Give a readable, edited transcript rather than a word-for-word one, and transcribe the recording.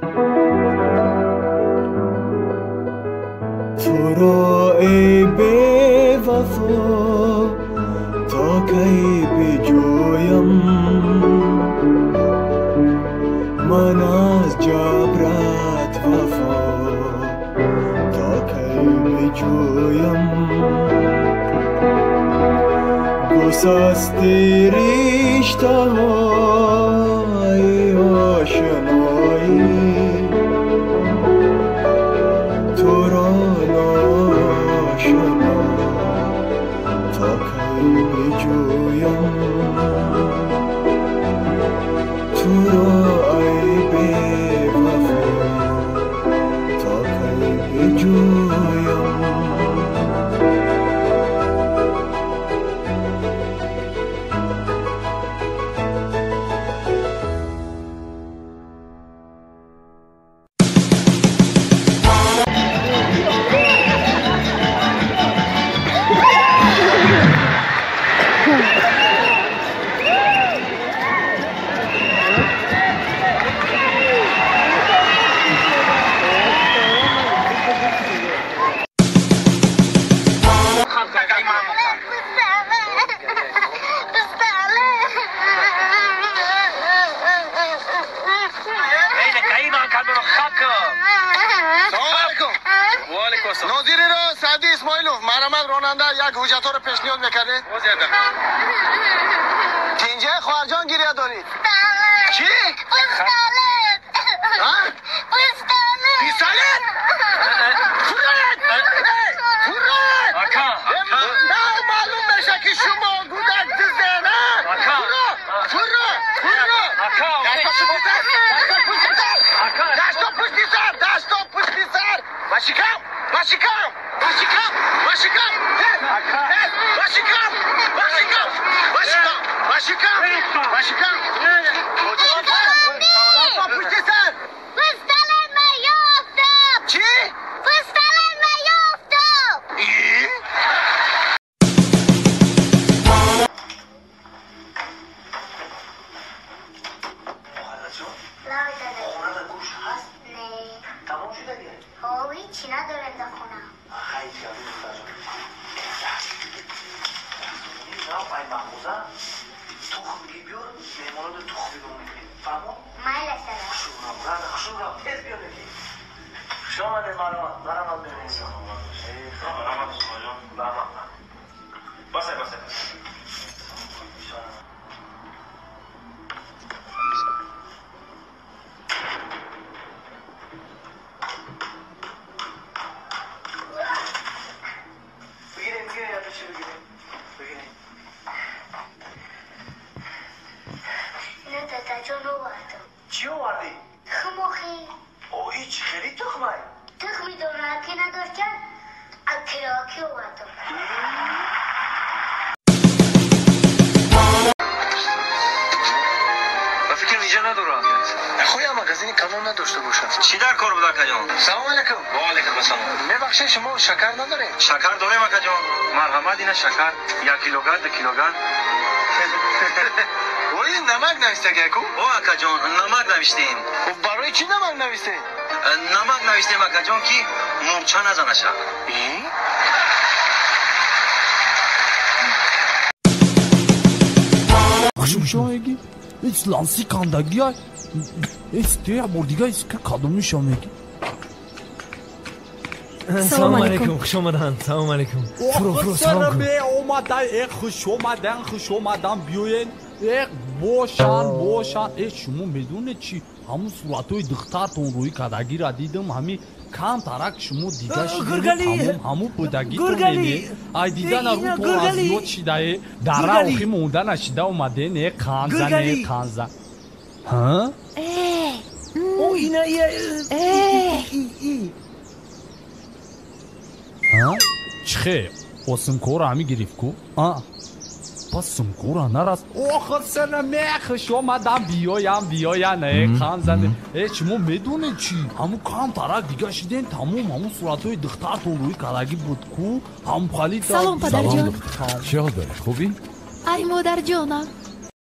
تو را ای بی وفا تا کی بجویم من از جبرت وفا تا کی بجویم گسستی رشته های آشنایی تو را ناشنا تا کی بجویم تو را ای بی وفا تا کی بجویم. یک حجت رو پیشنهاد میکردید؟ تینجه خواهرجان گیریه دارید؟ چی؟ پستالت. پستالت. پیستالت؟ فرات! فرات! نه معلوم میشه که شما گودک دزده نه؟ فرا! فرا! فرا! دستا پشت سر! دستا پشت سر! باشیکم! باشیکم! باشیکم! باشیکم! باشیکم! باشیکم! باشیکم! باشیکم! باشیکم! دستا پشت سر! پستالت من یافتم! چی؟ پستالت من یافتم! هیچی ندارم در خونه. خیلی زیاده دختر جان. نه ای مغازه تخم بیار مهمانا رو تخم بیار میکنیم. فهمو؟ مایل سلام. خوشو را خوشو را تیز بیار بگی. خوش آمده مرحبا. مرحبا مهمون. مرحبا شما جان. مرحبا. بسه بسه. چی آوردی؟ تخم آخی. آهی چی خیلی تخمه؟ تخمی دونکی نداشتن اکراکی آوردم. و فکر اینجا ندارم. خوی مغازین کلون نداشته باشم. چی در کار بود آقا جان؟ سلام علیکم. و علیکم السلام. میبخشید شما شکر ندارین؟ شکر داریم آقا جان. مرحمت اینا شکر 1 کیلوگرم 2 کیلوگرم. ولی نمک نوشته که کو؟ او آقا جان نمک نوشتیم. برای چی نمک نوشته؟ نمک نوشتیم آقا جان که مورچه نزنه شه. شما میگی لانسی کاندگی های استیر بردیگه اسکر کدومی شما میگی. سلام علیکم. خوش آمدن. سلام علیکم. فرو فرو سلام کن. اومدن خوش آمدن خوش آمدن بیاین باشن باشن. شما میدونه چی همون صورتای دخترتون روی کدگی را دیدم همی کم ترک شما دیگه شدید همون بودگی تو نینه ای دیدن رو تو از یاد شده دره آخی مونده نشده اومده نه خانزه نه خانزه ها؟ او اینا ای ها؟ چخه осынкора ҳами гирифт ку пас сункора нараст. Охир сена мехш омадам биёям биёян ханзане. Шумо медонед чӣ ҳамун камтарак дига шиден тамом ҳамун суратҳои духтартон рӯи калагӣ буд ку ҳамхали. Салом падарҷон. Чӣ ҳол дорӣ? Хубӣ? Ай модарҷонам.